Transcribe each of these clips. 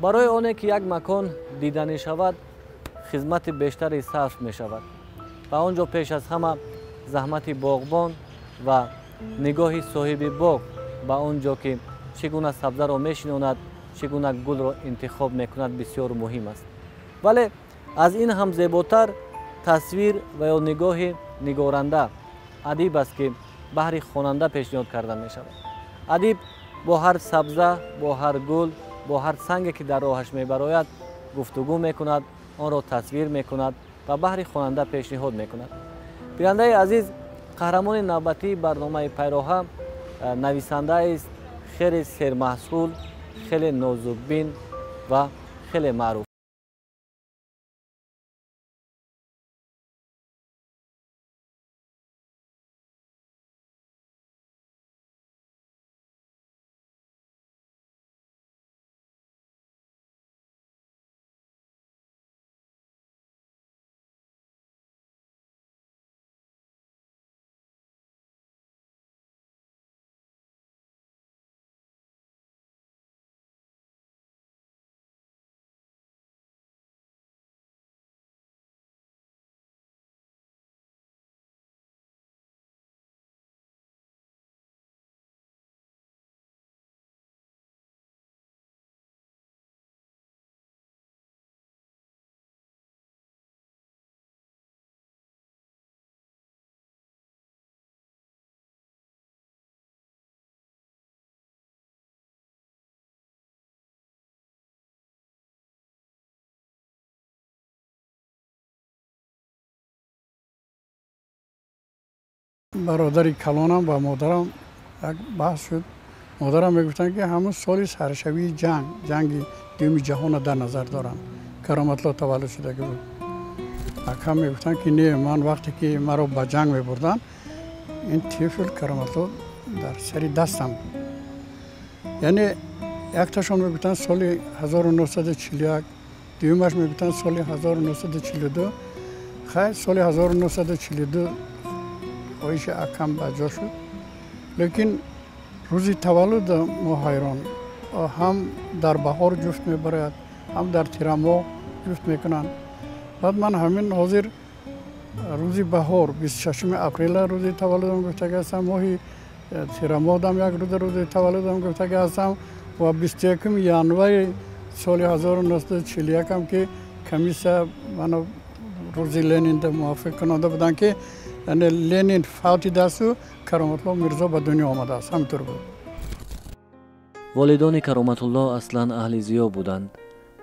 Барои оне ки як макон диданӣ шавад, хизмати бештаре сарф мешавад ва он ҷо пеш аз ҳама заҳмати боғбон ва нигоҳи соҳиби боғ ба он ҷо ки чӣ гуна сабзаро мешинонад, чӣ гуна гулро интихоб мекунад, бисёр муҳим аст. Вале аз ин ҳам зеботар тасвир ва ё нигоҳи нигоранда адиб аст, ки баҳри хонанда пешниҳод карда мешавад. Адиб бо ҳар сабза, бо ҳар гул, бо ҳар санге ки дар роҳаш мебарояд гуфтугӯ мекунад, онро тасвир мекунад ва баҳри хонанда пешниҳод мекунад. Бинандаи азиз, қаҳрамони навбатии барномаи Пайроҳа нависандааст хеле сермаҳсул, хеле нозукбин ва хеле маъруф. Бародари калонам ва модарам як баҳс шуд. Модарам мегуфтанд, ки ҳамун соли саршавии ҷанг, ҷанги дуюми ҷаҳонро дар назар дорам, Кароматло таваллуд шудагӣ буд. Акам мегуфтанд, ки не, ман вақте ки маро ба ҷанг мебурданд, ин тифл Кароматло дар сари дастам буд. Яъне якташон мегуфтанд соли 1941, дуюмаш мегуфтанд соли 1942. Хай, соли 1942 хоҳиши акам ба ҷо шуд, лекин рӯзи таваллуд мо ҳайрон, ҳам дар баҳор ҷуфт мебарояд, ҳам дар тирамоҳ ҷуфт мекунанд. Баъд ман ҳамин ҳозир рӯзи баҳор 26 апрела рӯзи таваллудам гуфтагӣ ҳастам, моҳи тирамоҳдам як рӯза рӯзи таваллудам гуфтагӣ ҳастам ва 21 январи соли 1941 ки комиссия мано рӯзи Ленинда мувофиқ кунонда буданд, ки яъне Ленин фавтидасту Кароматло Мирзо ба дунё омадааст. Ҳаминтур буд. Волидони Кароматулло аслан аҳли зиё буданд.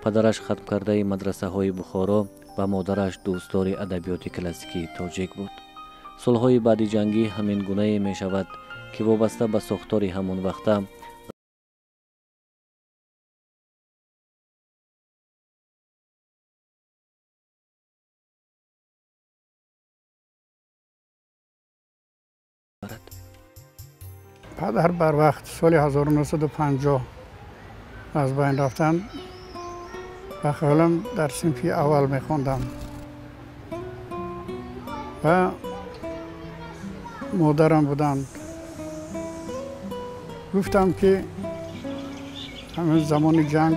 Падараш хатмкардаи мадрасаҳои Бухоро ва модараш дӯстдори адабиёти классикии тоҷик буд. Солҳои баъди ҷангӣ ҳамин гунае мешавад, ки вобаста ба сохтори ҳамон вақта падар барвақт соли 1950 аз байн рафтанд. Ба хаёлам дар синфи аввал мехондам ва модарам буданд. Гуфтам, ки ҳамин замони ҷанг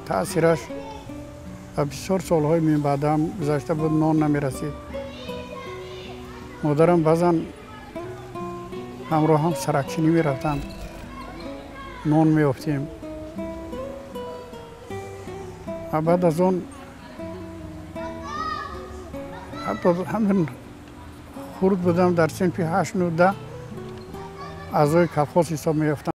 таъсираш ва бисёр солҳои минбаъдам гузашта буд, нон намерасид. Модарам баъзан ҳамроҳам саракчинӣ мерафтанд, нон меёфтем. Ва баъд аз он ҳатто ҳамин хурд будам, дар синфи 8, 9, 10 аъзои колхоз ҳисоб меёфтам.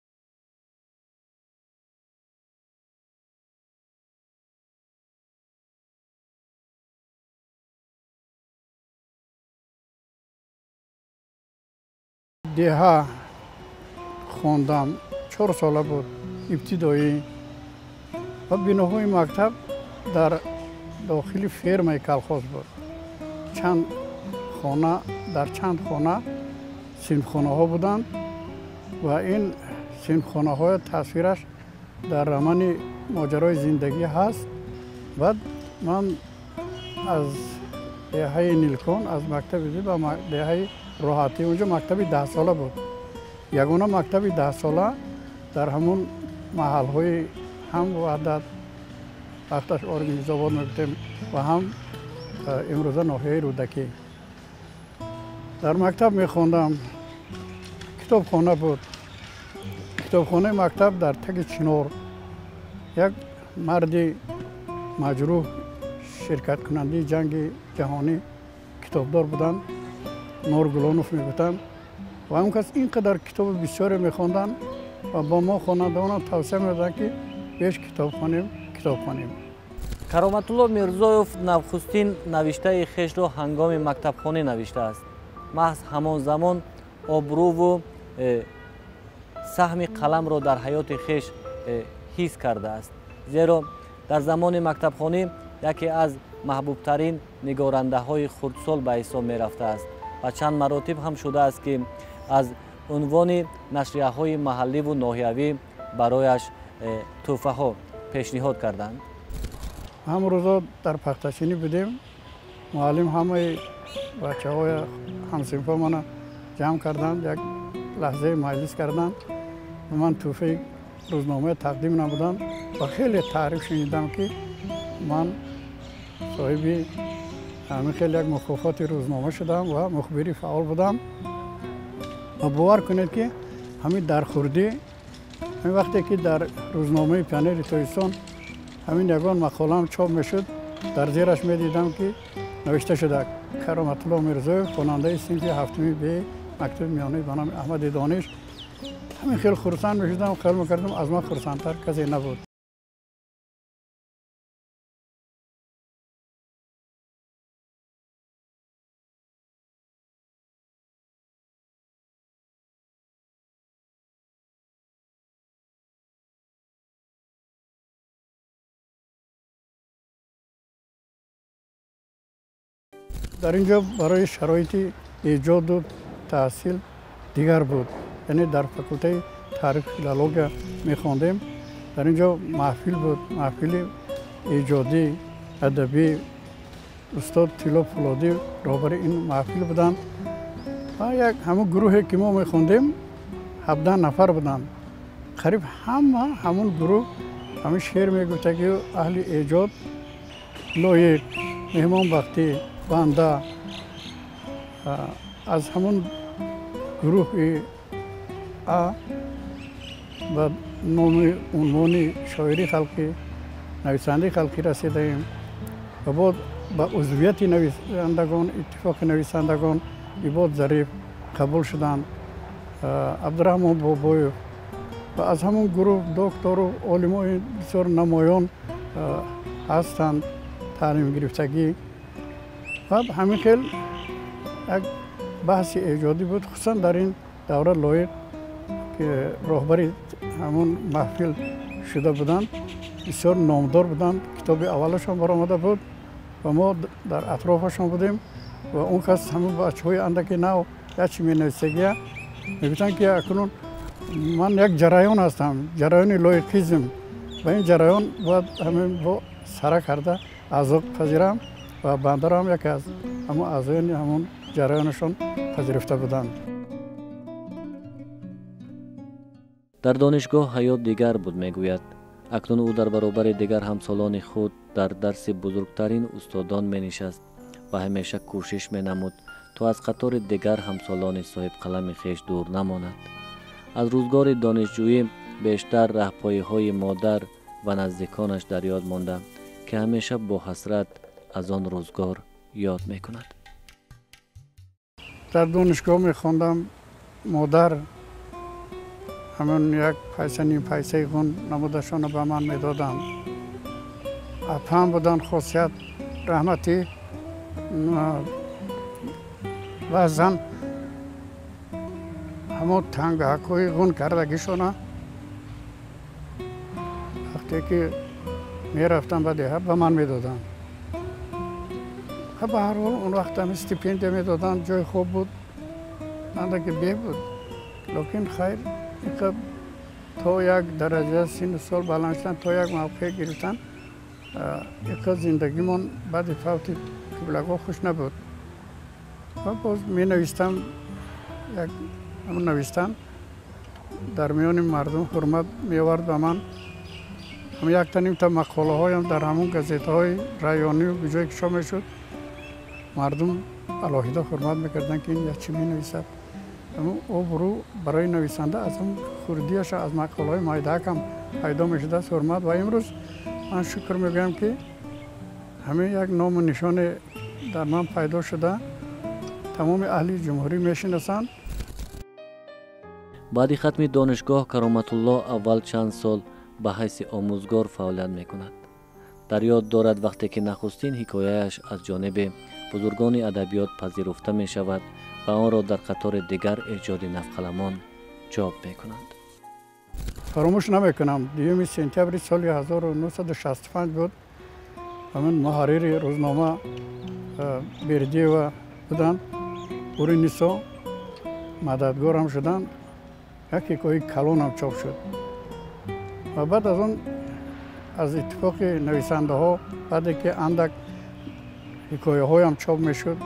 Деҳа хондам, 4 сола буд, ибтидоӣ, ва биноҳои мактаб дар дохили фермаи колхоз буд. Чанд хона, дар чанд хона синфхонаҳо буданд ва ин синфхонаҳои тасвираш дар романи Моҷарои зиндагӣ ҳаст. Баъд ман аз деҳаи Нилкон, аз мактаби ба деҳаи Роҳатӣ, онҷо мактаби 10-сола буд. Ягона мактаби 10-сола дар ҳамон маҳалҳои ҳам Ваҳдат, Вақташ Организобод мегуфтем ва ҳам имрӯза ноҳияи Рӯдакӣ. Дар мактаб мехондам, китобхона буд. Китобхонаи мактаб дар таги чинор. Як марди маҷрӯҳ, ширкаткунандаи ҷанги ҷаҳонӣ, китобдор буданд, Норгулонов мегуфтанд. Ва он кас ин қадар китоби бисёре мехонданд ва бо мо хонандагонам тавсия медоданд, ки беш китоб хонем, китоб хонем. Кароматулло Мирзоев нахустин навиштаи хешро ҳангоми мактабхонӣ навиштааст. Маҳз ҳамон замон обрӯву саҳми қаламро дар ҳаёти хеш ҳис кардааст. Зеро дар замони мактабхонӣ яке аз маҳбубтарин нигорандаҳои хурдсол ба ҳисоб мерафтааст ва чанд маротиб ҳам шудааст, ки аз унвони нашрияҳои маҳалливу ноҳиявӣ барояш тӯҳфаҳо пешниҳод карданд. Ҳам рӯзо дар пахтачинӣ будем. Муаллим ҳамаи бачаҳои ҳамсинфомона ҷамъ карданд, як лаҳзаи маҷлис карданд. Ба ман тӯҳфаи рӯзнома тақдим намуданд ва хеле таъриф шунидам, ки ман соҳиби ҳамин хеле як мукофоти рӯзнома шудам ва мухбири фаъол будам. Ва бовар кунед, ки ҳамин дар хурдӣ, ҳамин вақте ки дар рӯзномаи Пионери Тоҷикистон ҳамин ягон мақолаам чоп мешуд, дар зераш медидам, ки навишта шуда Кароматулло Мирзоев, хонандаи синфи ҳафтуми Б мактаби миёнаи ба номи Аҳмади Дониш. Ҳамин хел хурсанд мешудам, хаёл мекардам, аз ман хурсандтар касе набуд. Дар ин ҷо барои шароити эҷоду таҳсил дигар буд. Яъне дар факултаи таърих филология мехондем. Дар ин ҷо маҳфил буд, маҳфили эҷодӣ, адабӣ. Устод Тилло Фулодӣ роҳбари ин маҳфил буданд. Ва як ҳамон гурӯҳе ки мо мехондем, 17 нафар буданд. Қариб ҳама ҳамон гурӯҳ ҳамин шеър мегуфта, ки аҳли эҷод, Лоиқ, Меҳмонбахтӣ, банда аз ҳамон гурӯҳи А ба номи унвони шоири халқӣ, нависандаи халқӣ расидаем ва боз ба узвияти нависандагон, иттифоқи нависандагон Ибод Зариф қабул шуданд, Абдураҳмон Бобоев ва аз ҳамон гурӯҳ доктору олимои бисёр намоён ҳастанд, таълимгирифтагӣ. Ва ҳамин хел як баҳси эҷодӣ буд, хусусан дар ин давра Лоиқ, ки роҳбари ҳамон маҳфил шуда буданд, бисёр номдор буданд. Китоби аввалашон баромада буд ва мо дар атрофашон будем ва он кас ҳамон бачаҳои андаки нав як чи менависагия мегуфтанд, ки акнун ман як ҷараён ҳастам, ҷараёни лоиқизм, ва ин ҷараён бояд ҳамин бо сара карда аъзо пазирам ва бандаро ҳам яке аз ҳамон аъзоёни ҳамон ҷараёнашон пазируфта буданд. Дар донишгоҳ ҳаёт дигар буд, мегӯяд. Акнун ӯ дар баробари дигар ҳамсолони худ дар дарси бузургтарин устодон менишаст ва ҳамеша кӯшиш менамуд, то аз қатори дигар ҳамсолони соҳибқалами хеш дур намонад. Аз рӯзгори донишҷӯӣ бештар раҳпоиҳои модар ва наздиконаш дар ёд монда, ки ҳамеша бо ҳасрат аз он рӯзгор ёд мекунад. Дар донишгоҳ мехондам, модар ҳамон як пайса, ним пайсаи ғун намудашонро ба ман медоданд. Апам буданд, Хосият раҳматӣ, баъзан ҳамон тангаҳакҳои ғун кардагишона вақте ки мерафтам ба деҳа, ба ман медоданд. Ба ҳар ҳол, он вақт ҳам стипендия медоданд, ҷои хуб буд, андаки беҳ буд, лекин хайр, то як дараҷа синну сол баланд шудан, то як мавқеъ гирифтан, иқа зиндагимон баъди фавти қиблагоҳ хуш набуд. Ва боз менавистам, як ҳамон навистан дар миёни мардум ҳурмат меовард ба ман. Ҳам якта нимта мақолаҳоям дар ҳамон газетаҳои районию ҷое ки чоп мешуд, мардум алоҳида ҳурмат мекарданд, ки ин як чӣ менависад. Обрӯ барои нависанда аз ҳам хурдиаша, аз мақолаҳои майдаакам пайдо мешудааст ҳурмат. Ва имрӯз ман шукр мегӯям, ки ҳамин як ному нишоне дар ман пайдо шуда, тамоми аҳли ҷумҳурӣ мешинасанд. Баъди хатми донишгоҳ Кароматулло аввал чанд сол ба ҳайси омӯзгор фаъолият мекунад. Дар ёд дорад, вақте ки нахустин ҳикояяш аз ҷониби бузургони адабиёт пазируфта мешавад ва онро дар қатори дигар эҷоди навқаламон чоп мекунанд. Фаромӯш намекунам, 2 сентябри соли 1965 буд. Ҳамин муҳаррири рӯзнома Бердиева буданд, Ури Нисо мададгорам шуданд. Як ҳикояи калонам чоп шуд. Ва баъд аз он аз иттифоқи нависандаҳо, баъде ки андак ҳикояҳоям чоп мешуд,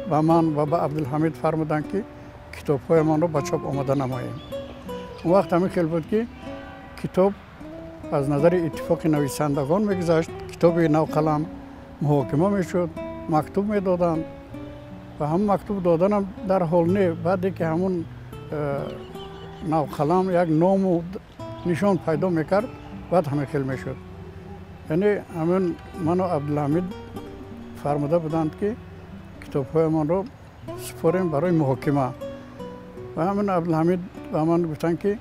ба ман ва ба Абдулҳамид фармуданд, ки китобҳоямонро ба чоп омода намоем. Он вақт ҳамин хел буд, ки китоб аз назари иттифоқи нависандагон мегузашт, китоби навқалам муҳокима мешуд, мактуб медоданд ва ҳамон мактуб доданам дар ҳол не, баъде ки ҳамон навқалам як ному нишон пайдо мекард, баъд ҳамин хел мешуд. Яъне ҳамин ману Абдулҳамид фармуда буданд, ки китобҳоямонро супорем барои муҳокима. Ва ҳамин Абдулҳамид ба ман гуфтанд, ки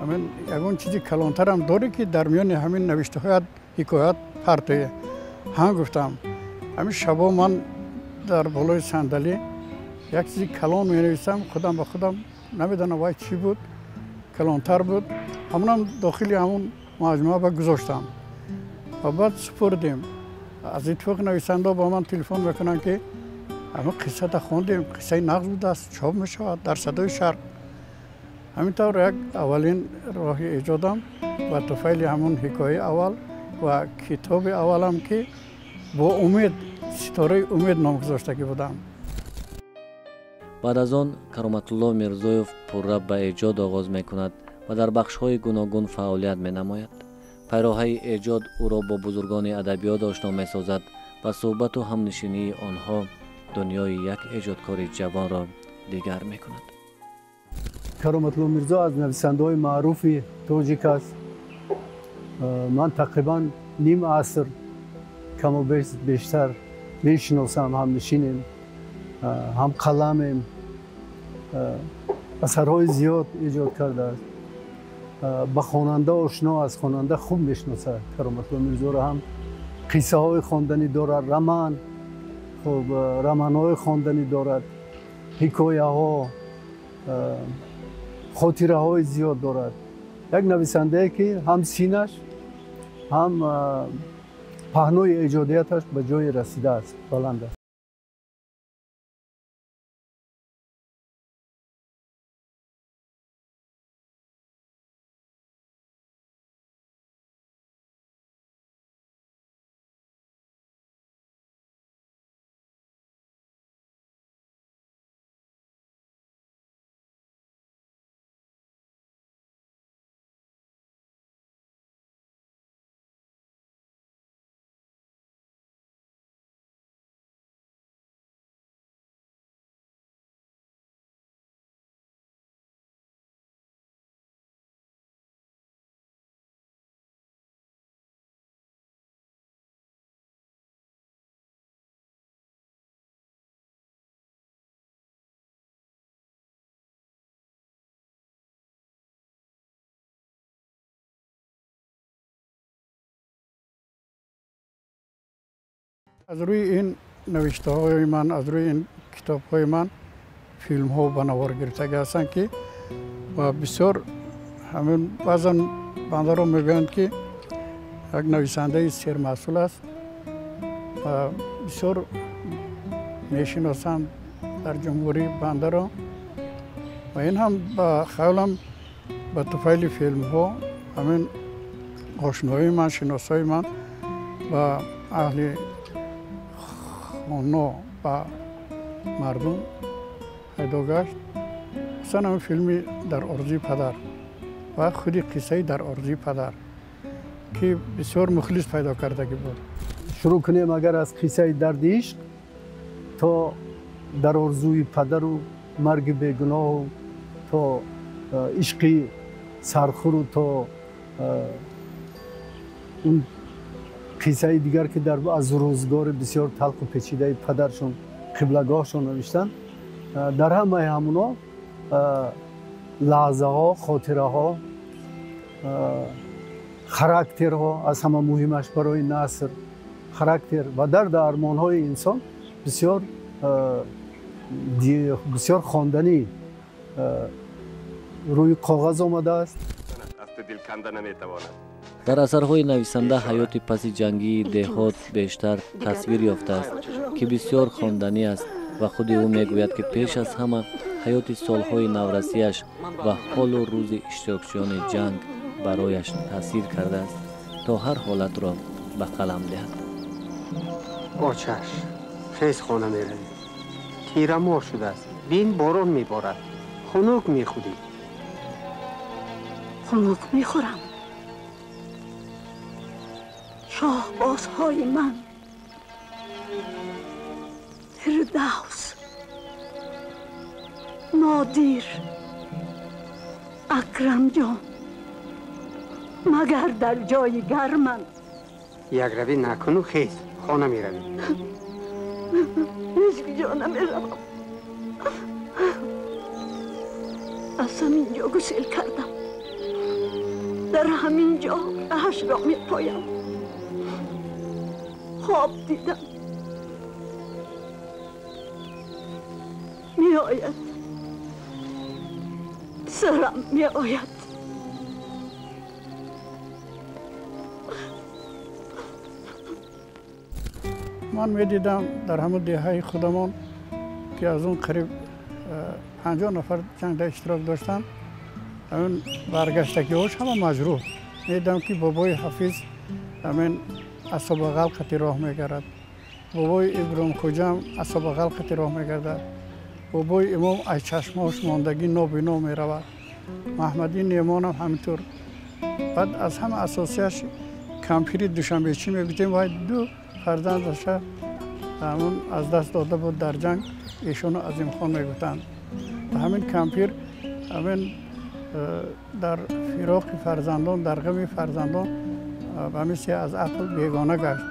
ҳамин ягон чизи калонтарам дорӣ, ки дар миёни ҳамин навиштаҳоят ҳикоят партое. Ҳам гуфтам, ҳамин шабо ман дар болои сандалӣ як чизи калон менависам, худам ба худам намедонам вай чӣ буд, калонтар буд, ҳамонам дохили ҳамон маҷмӯа ба гузоштам ва баъд супурдем. Аз иттифоқи нависандаҳо ба ман телефон мекунанд, ки ҳамин қиссата хондем, қиссаи нағз будааст, чоп мешавад дар Садои Шарқ. Ҳамин тавр як аввалин роҳи эҷодам ва туфайли ҳамон ҳикояи аввал ва китоби аввалам, ки бо умед, Ситораи умед ном гузоштагӣ будам. Баъд аз он Кароматулло Мирзоев пурра ба эҷод оғоз мекунад ва дар бахшҳои гуногун фаъолият менамояд. Пайроҳаи эҷод ӯро бо бузургони адабиёт ошно месозад ва суҳбату ҳамнишинии онҳо дунёи як эҷодкори ҷавонро дигар мекунад. Кароматулло Мирзо аз нависандаҳои маъруфи тоҷик аст. Ман тақрибан ним аср каму бештар мешиносам, ҳамнишинем, ҳамқаламем, асарҳои зиёд эҷод кардааст. Ба хонанда ошно аст, хонанда хуб мешиносад Кароматулло Мирзоро. Ҳам қиссаҳои хонданӣ дорад, роман, хуб, романҳои хонданӣ дорад, ҳикояҳо, хотираҳои зиёд дорад. Як нависандае, ки ҳам синаш, ҳам паҳнои эҷодияташ ба ҷое расидааст, баланд аст. Аз рӯи ин навиштаҳои ман, аз рӯи ин китобҳои ман филмҳо ба навор гирифтагӣ ҳастанд, ки ва бисёр ҳамин баъзан бандаро мегӯянд, ки як нависандаи сермаҳсул аст ва бисёр мешиносанд дар ҷумҳурӣ бандаро. Ва ин ҳам ба хаёлам ба туфайли филмҳо ҳамин ошноии ман, шиносои ман ба аҳли хона, ба мардум пайдо гашт. Хусусан ҳамин филми «Дар орзуи падар» ва худи қиссаи «Дар орзуи падар». ки бисёр мухлис пайдо кардагӣ буд. Шурӯъ кунем агар аз қиссаи дарди ишқ то дар орзуи падару марги бегуноҳу то ишқи сархуру то он қиссаи дигар ки аз рӯзгори бисёр талху печидаи падаршон қиблагоҳшон навиштанд, дар ҳамаи ҳамуно лаҳзаҳо, хотираҳо, характерҳо, аз ҳама муҳимаш барои наср характер ва дарду армонҳои инсон бисёр бисёр хонданӣ рӯи коғаз омадааст. Дар асарҳои нависанда ҳаёти паси ҷангии деҳот бештар тасвир ёфтааст, ки бисёр хонданӣ аст ва худи ӯ мегӯяд, ки пеш аз ҳама ҳаёти солҳои наврасиаш ва ҳолу рӯзи иштирокчиёни ҷанг барояш таъсир кардааст, то ҳар ҳолатро ба қалам диҳад. Очаш, хез хона меравӣ. Тирамоҳ шудааст, бин борон меборад, хунук мехӯрӣ. Хунук мехӯрам. Шоҳбозҳои ман, Фирдавс, Нодир, Акрамҷон, магар дар ҷои гарманд. Якравӣ накуну хез, хона меравӣ. Ҳеҷ ҷо намеравам. Аз ҳамин ҷо гусел кардам, дар ҳамин ҷо раҳашро мепоям. Хоб дидам, меояд, сарам меояд. Ман медидам дар ҳамон деҳаи худамон, ки аз он қариб 50 нафар ҷангда иштирок доштанд, ҳамин баргаштагиҳош ҳама маҷрӯҳ. Медидам, ки бобои Ҳафиз ҳамин асобағал қати роҳ мегардад, бобои Иброҳимхоҷаам асобағал қати роҳ мегардад, бобои Имом аз чашмҳош мондагӣ нобино меравад, Маҳмади Неъмонам ҳаминтур. Баъд аз ҳама асосияш кампири душанбечӣ мегуфтем, вай ду фарзандаша ҳамон аз даст дода буд дар ҷанг, эшону Азимхон мегуфтанд. Ва ҳамин кампир ҳамин дар фироқи фарзандон, дар ғами фарзандон ба мисли аз ақл бегона гашт.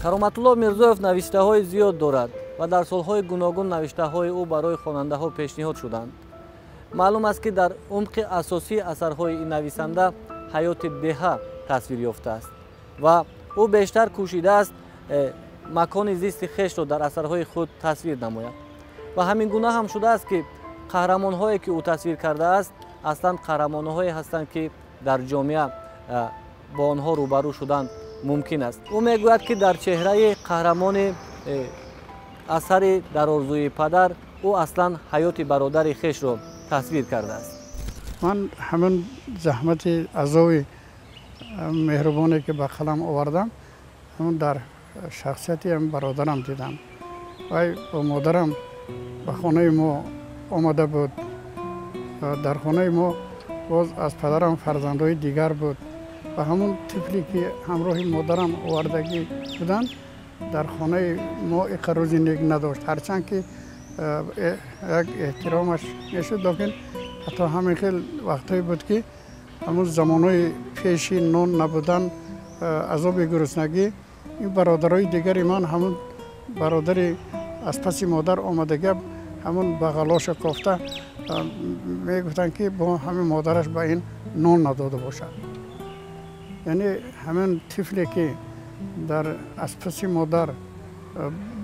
Кароматулло Мирзоев навиштаҳои зиёд дорад ва дар солҳои гуногун навиштаҳои ӯ барои хонандаҳо пешниҳод шуданд. Маълум аст, ки дар умқи асосии асарҳои ин нависанда ҳаёти деҳа тасвир ёфтааст ва ӯ бештар кӯшидааст макони зисти хешро дар асарҳои худ тасвир намояд. Ва ҳамин гуна ҳам шудааст, ки қаҳрамонҳое, ки ӯ тасвир кардааст, аслан қаҳрамонҳое ҳастанд, ки дар ҷомеа бо онҳо рӯбарӯ шудан мумкин аст. Ӯ мегӯяд, ки дар чеҳраи қаҳрамони асари дар орзуи падар ӯ аслан ҳаёти бародари хешро тасвир кардааст. Ман ҳамин заҳмати азови меҳрубоне, ки ба қалам овардам, ҳамон дар шахсияти ҳам бародарам дидам. Вай бо модарам ба хонаи мо омада буд. Дар хонаи мо боз аз падарам фарзандҳои дигар буд ва ҳамон тифле, ки ҳамроҳи модарам овардагӣ буданд, дар хонаи мо иқрӯзи нек надошт. Ҳарчанд ки як эҳтиромаш мешуд, лекин ҳатто ҳамин хел вақтҳое буд, ки ҳамон замонҳои пеши нон набудан, азоби гуруснагӣ, ин бародарои дигари ман ҳамон бародари аз паси модар омадагӣ ҳамон бағалоша кофта мегуфтанд, ки бо ҳамин модараш ба ин нон надода бошад. Яъне ҳамин тифле, ки дар аз паси модар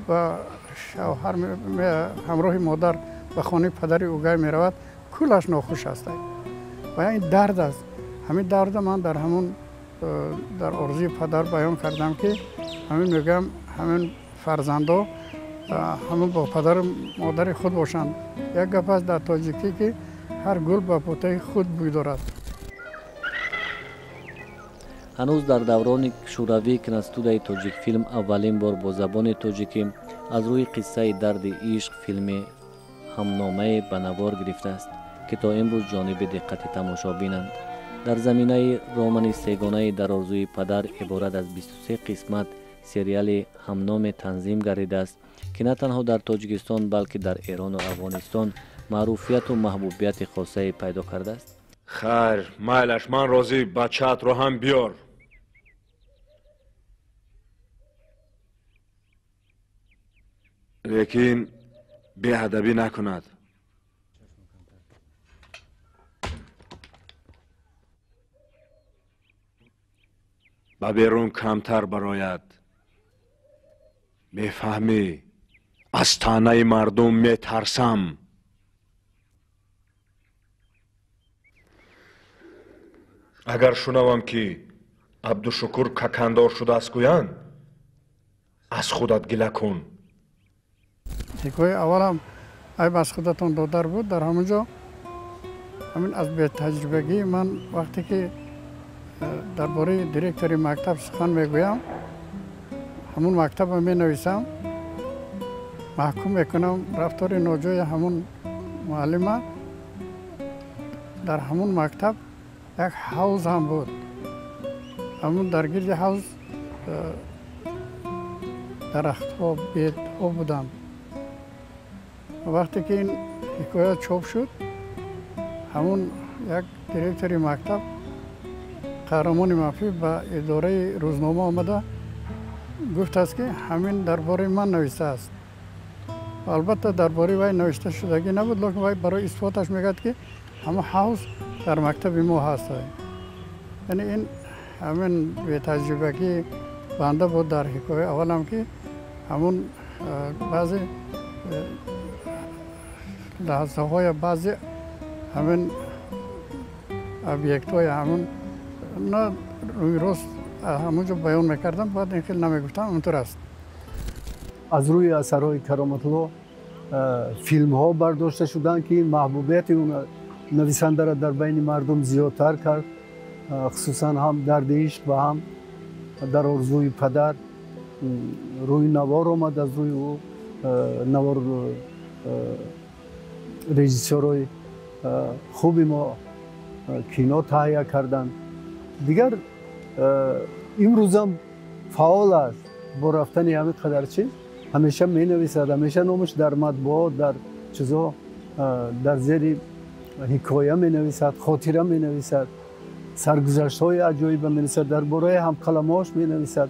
ба шавҳар ҳамроҳи модар ба хонаи падари ӯгай меравад, куллаш нохуш аст. Ва ин дард аст. Ҳамин дарда ман дар ҳамон дар орзуи падар баён кардам, ки ҳамин мегӯям, ҳамин фарзандо ҳамон бо падару модари худ бошанд. Як гап аст дар тоҷикӣ, ки ҳар гул ба путаи худ бӯй дорад. Ҳанӯз дар даврони шӯравӣ киностудияи Тоҷикфилм аввалин бор бо забони тоҷикӣ аз рӯи қиссаи дарди ишқ филми ҳамномае ба навор гирифтааст, ки то имрӯз ҷониби диққати тамошобинанд. Дар заминаи романи сегонаи дар орзуи падар иборат аз 23 қисмат сериали ҳамноме танзим гардидааст, ки на танҳо дар Тоҷикистон, балки дар Эрону Афғонистон маъруфияту маҳбубияти хосае пайдо кардааст. Хайр, майлаш, ман розӣ, бачаатро ҳам биёр. Лекин беадабӣ накунад. Ба берун камтар барояд. Мефаҳмӣ, аз таънаи мардум метарсам. Агар шунавам, ки Абдушукур какандор шудааст гӯянд, аз худат гила кун. Ҳикояи аввалам айб аз худатон додар буд. Дар ҳамон ҷо ҳамин аз бетаҷрибагии ман вақте ки дар бораи директори мактаб сухан мегӯям, ҳамун мактабро менависам, маҳкум мекунам рафтори ноҷои ҳамун муаллима. Дар ҳамун мактаб як ҳавз ҳам буд. Ҳамун дар гирди ҳавз дарахтҳо, бедҳо буданд. Вақте ки ин ҳикоя чоп шуд, ҳамун як директори мактаб қаҳрамони манфӣ ба идораи рӯзнома омада гуфтааст, ки ҳамин дар бораи ман навиштааст. Албатта, дар бораи вай навишта шудагӣ набуд, лекин вай барои исботаш мегӯяд, ки ҳамон ҳавз дар мактаби мо ҳаст. Яъне ин ҳамин бетаҷрибагии банда буд дар ҳикояи аввалам, ки ҳамун баъзе лаҳзаҳоя, баъзе ҳамин объектҳои ҳамун на рӯи рост ҳамон ҷо баён мекардам, баъд ин хел намегуфтам, ҳаминтур аст. Аз рӯи асарҳои Кароматулло филмҳо бардошта шуданд, ки маҳбубияти нависандаро дар байни мардум зиёдтар кард, хусусан ҳам дарди ишқ ва ҳам дар орзуи падар рӯи навор омад. Аз рӯи ӯ навор режиссёрҳои хуби мо кино таҳия карданд. Дигар имрӯзам фаъол аст. Бо рафтани ҳамин қадар чиз ҳамеша менависад, ҳамеша номаш дар матбуот, дар чизо, дар зери ҳикоя менависад, хотира менависад, саргузаштҳои аҷоиба менависад, дар бораи ҳамқаламош менависад.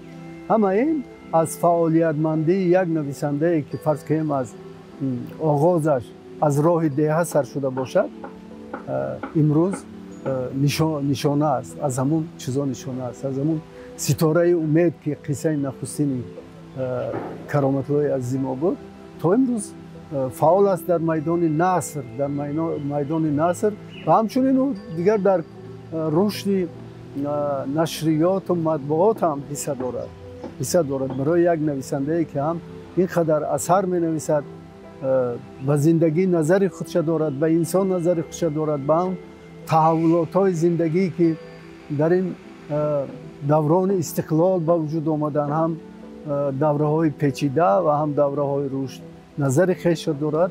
Ҳама ин аз фаъолиятмандии як нависандае, ки фарз кунем аз оғозаш аз роҳи деҳа сар шуда бошад, имрӯз нишона аст, аз ҳамун чизо нишона аст, аз ҳамун ситораи умед, ки қиссаи нахустини Кароматуллои азизи мо буд, то имрӯз фаъол аст дар майдони наср, дар майдони наср ва ҳамчунин ӯ дигар дар рушди нашриёту матбуот ҳам ҳисса дорад, ҳисса дорад. Барои як нависандае, ки ҳам ин қадар асар менависад, ба зиндагӣ назари худша дорад, ба инсон назари худша дорад, ба ҳам таҳаввулотҳои зиндагӣ, ки дар ин даврони истиқлол ба вуҷуд омадан, ҳам давраҳои печида ва ҳам давраҳои рушд назари хеша дорад.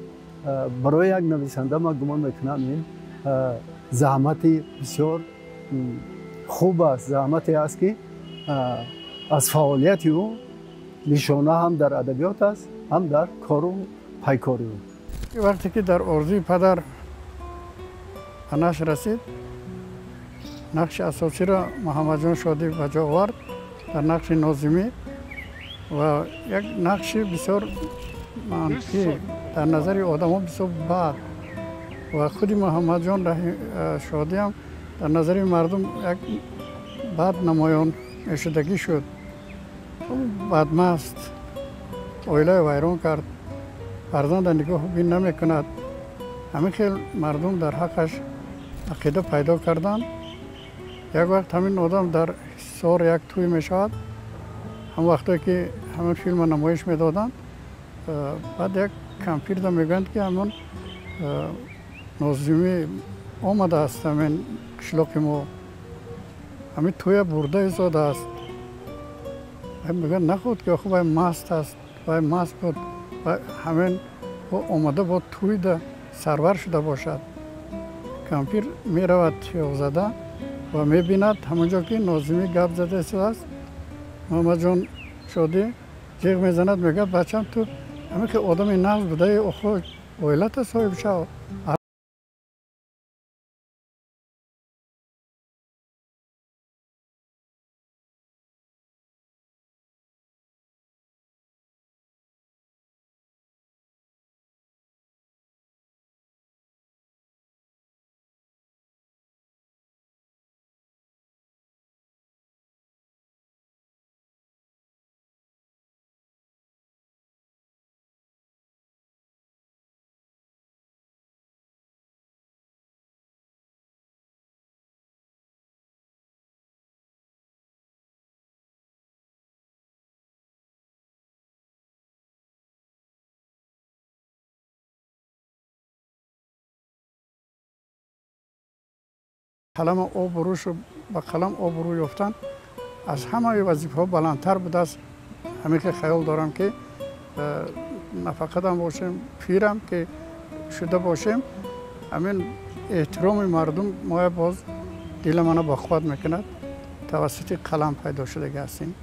Барои як нависанда ман гумон мекунам, ин заҳмати бисёр хуб аст, заҳмате аст, ки аз фаъолияти ӯ нишона ҳам дар адабиёт аст, ҳам дар кору пайкори ӯ. Вақте ки дар орзуи падар ба нашр расид, нақши асосиро Муҳаммадҷон Шодӣ ба ҷо овард дар нақши Нозимӣ ва як нақши бисёр манфӣ дар назари одамҳо бисёр бад, ва худи Муҳаммадҷон Шодиам дар назари мардум як бад намоён мешудагӣ шуд. Бадмаст, оилаи вайрон кард, фарзанда нигоҳ бин намекунад. Ҳамин хел мардум дар ҳаққаш ақида пайдо карданд. Як вақт ҳамин одам дар Ҳисор як тӯй мешавад. Ҳамон вақтое ки ҳамин филмро намоиш медоданд, баъд як кампирда мегӯянд, ки ҳамон Нозимӣ омадааст ҳамин қишлоқи мо, ҳамин тӯя бурда истодааст. Мегӯянд, наход ки охи вай маст аст, вай маст буд, ҳамин омада бо тӯйда сарвар шуда бошад. Кампир меравад тиёғзада, Ва мебинад ҳамонҷо ки Нозимӣ гап зада истодааст. Муҳаммадҷон Шодӣ ҷиғ мезанад, мегӯяд: бачам, ту ҳамин ки одами нағз будаи, охо оилата соҳиб шав. Қалам обрӯшу ба қалам обрӯ ёфтан аз ҳамаи вазифаҳо баландтар будааст. Ҳамин ки хаёл дорам, ки нафақатам бошем, пирам ки шуда бошем, ҳамин эҳтироми мардум моя боз дила мана бақувват мекунад. Тавассути қалам пайдо шудаги ҳастем.